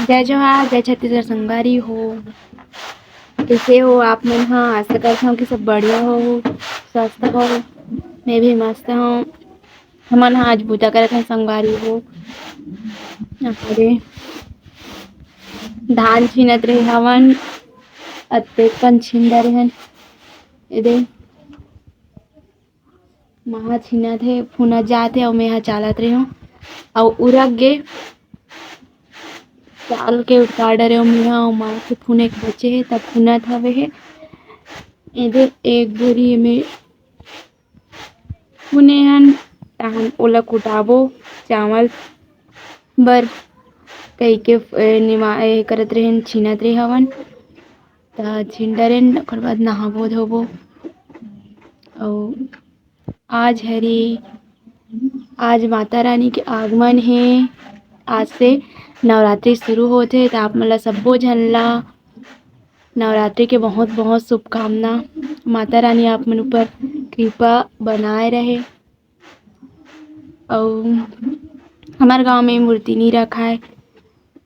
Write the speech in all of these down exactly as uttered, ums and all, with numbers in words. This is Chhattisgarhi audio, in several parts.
जय जोहार, जय छत्तीसगढ़ संगवारी हो। कइसे हो आप मन ह? आशा करत हव कि सब बढ़िया हो, स्वस्थ हो। मैं भी मस्त हव। हमन ह आज बूता करत हन संगवारी हो। अरे, धान छीनत रहे हवन, अतेकन छीन डरे हन। एदे, माँ ह छीनत हे, फुनत जात हे, अउ मैं ह चालत रहे हव। अउ उरक गे, चाल के उतार डरे हव मैं ह, अउ माँ के फुने के बचे हे, तब फुनत हवे हे। एदे, एक बोरी एमे फुने हन, तहन ओला कुटाबो चावल बर कहिके, ए, निमा-, ए, करत रहेन, छीनत रहे हवन। त छीन डरेन, ओकर बाद नहाबो धोबो। अउ आज हरे, आज माता रानी के आगमन हे, आज से नवरात्रि शुरू होत हे, त आप मन ला सब्बो झन ला नवरात्रि के बहुत, बहुत शुभकामना। माता रानी आप मन ऊपर कृपा बनाए रहे। अउ हमर गांव में मूर्ति नइ रखाय,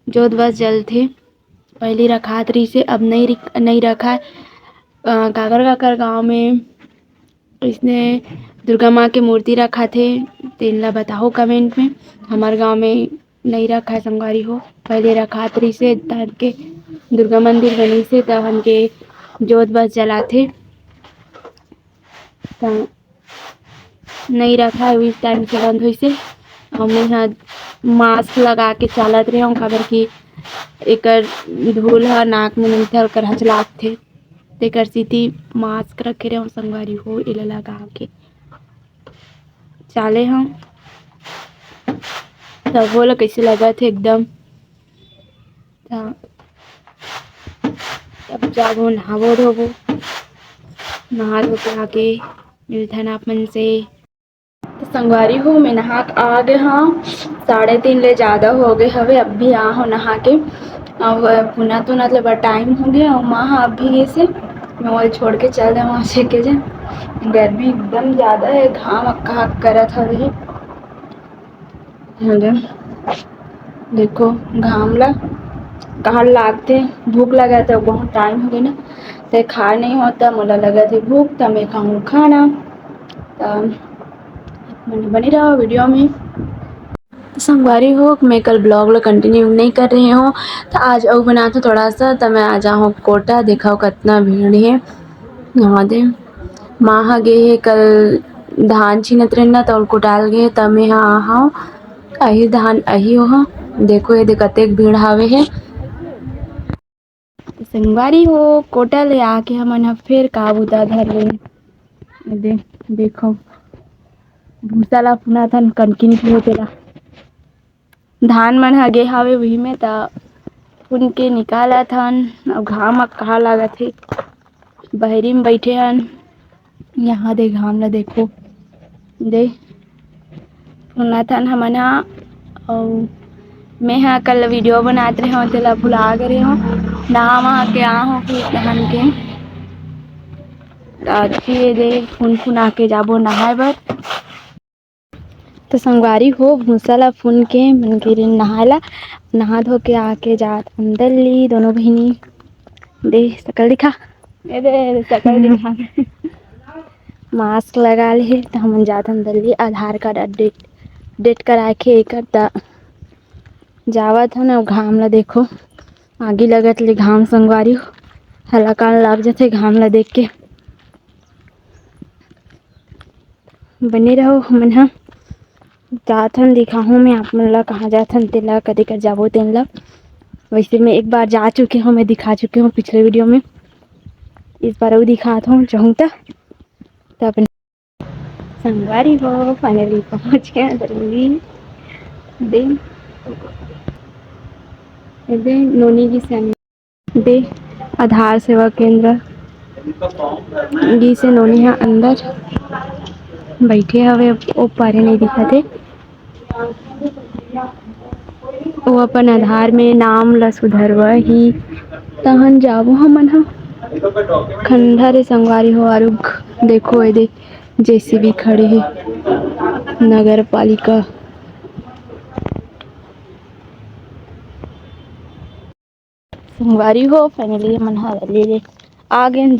जोत बस जलथे। पहली रखात रहिसे, अब नइ रिक-, नइ रखाय। अ, काकर काकर गांव में इसने दुर्गा माँ के मूर्ति रखाथे, तेन ला बताओ comment में। हमर गांव में नइ रखाय संगवारी हो, पहले रखात रहिसे, तहन के दुर्गा मंदिर बनिसे, तहन के जोत बस जलाथे। त नइ रखाय, उही time से बंद होइसे। अउ मैं ह mask लगा के चालत रहे हव, काबर कि एकर धूल ह नाक में नइ थरकर हच लागथे, तेकर सेती mask रखे रहे हव संगवारी हो, एला लगा के चाले हव। तब ओला कइसे लगत हे एकदम। त तब जाबो, नहाबो धोबो, नहा धो के आके मिलथन आप मन से। त संगवारी हो, मैं नहा के आ गे हव, साढ़े तीन ले जादा हो गे हवे, अब भी आ हव नहा के। अब पुना तुना ले बड़ time हो गे, अउ माँ ह अभी से मैं ओला छोड़ के चल दे वहाँ से के जे। गर्मी एकदम जादा हे, घाम अक्का हक करत हवे। हेलो, देखो घाम ला कहर लागथे, भूख लगत हे, बहुत time हो गे ना, ते खाए नइ होत, मोला लगत हे भूख, त मैं खाहूँ खाना। त बने रहो video में। संगवारी हो, मैं कल vlog ला continue नइ कर रहे हव, त आज अउ बनात हव थोड़ा सा, त मैं आ जाहूँ कोटा, देखव कतना भीड़ हे। यहाँ दे माँ ह गे हे कल धान छीनत रहिन ना, त ओल कोटाल गे हे, त मैं ह आ हव। अही धान, अही ओह। देखो, एदे कतेक भीड़ हावे हे। त संगवारी हो, कोटा ले आके हमन ह फेर का बूता धर लेन। एदे, देखो, भूसा ला फुनाथन, कनकी निकले तेला। धान मन ह गे हावे उही में, त फुन के निकालत हन। अब घाम ह कहा लागत हे, बहरी में बइठे हन। यहाँ दे घाम ला देखो, दे फुनाथन हमन ह। अउ मैं ह कल video बनात रहे हव, तेला भुला गे रहे हव। नहा वहा के आ हव फिर तहन के, त अच्छी ये दे फुन फुना के जाबो नहाए बर। त संगवारी हो, भूसा ला फुन के मन गे रेन नहाए ला, नहा धो के आके जात अंदर ली दोनों बहिनी। दे सकल दिखा, ए दे सकल हम्म। दिखा। Mask लगा ले हे, त हमन जात अंदर ली आधार card update, update करा के एकर त जावत हन। अउ घाम ला देखो, आगी लगत ले घाम संगवारी हो, हलाकान लाग जथे घाम ला देख के। बने रहो, हमन ह जात हन, दिखाहूँ मैं आप मन ला कहाँ जात हन तेला, कदे कर जाबो तेन ला। वैसे मैं एक बार जा चुके हूँ, मैं दिखा चुके हूँ पिछले video में, इस बार अउ दिखात हूँ, चाहूँ त। त अपन संगवारी हो, finally पहुँच गए दिल्ली। दे, दे नोनी की सैन दे आधार सेवा केंद्र गिसे नोनी ह अंदर बइठे हवे, ओ पारे नइ दिखत हे। ओ अपन आधार में नाम ल सुधरवा ही, तहन जाबो हमन ह। खंडहर ए संगवारी हो, आरुग देखो एदे जेसीबी खड़े हे, नगर पालिका। संगवारी हो, finally हमन ह रैली ले आ गेन।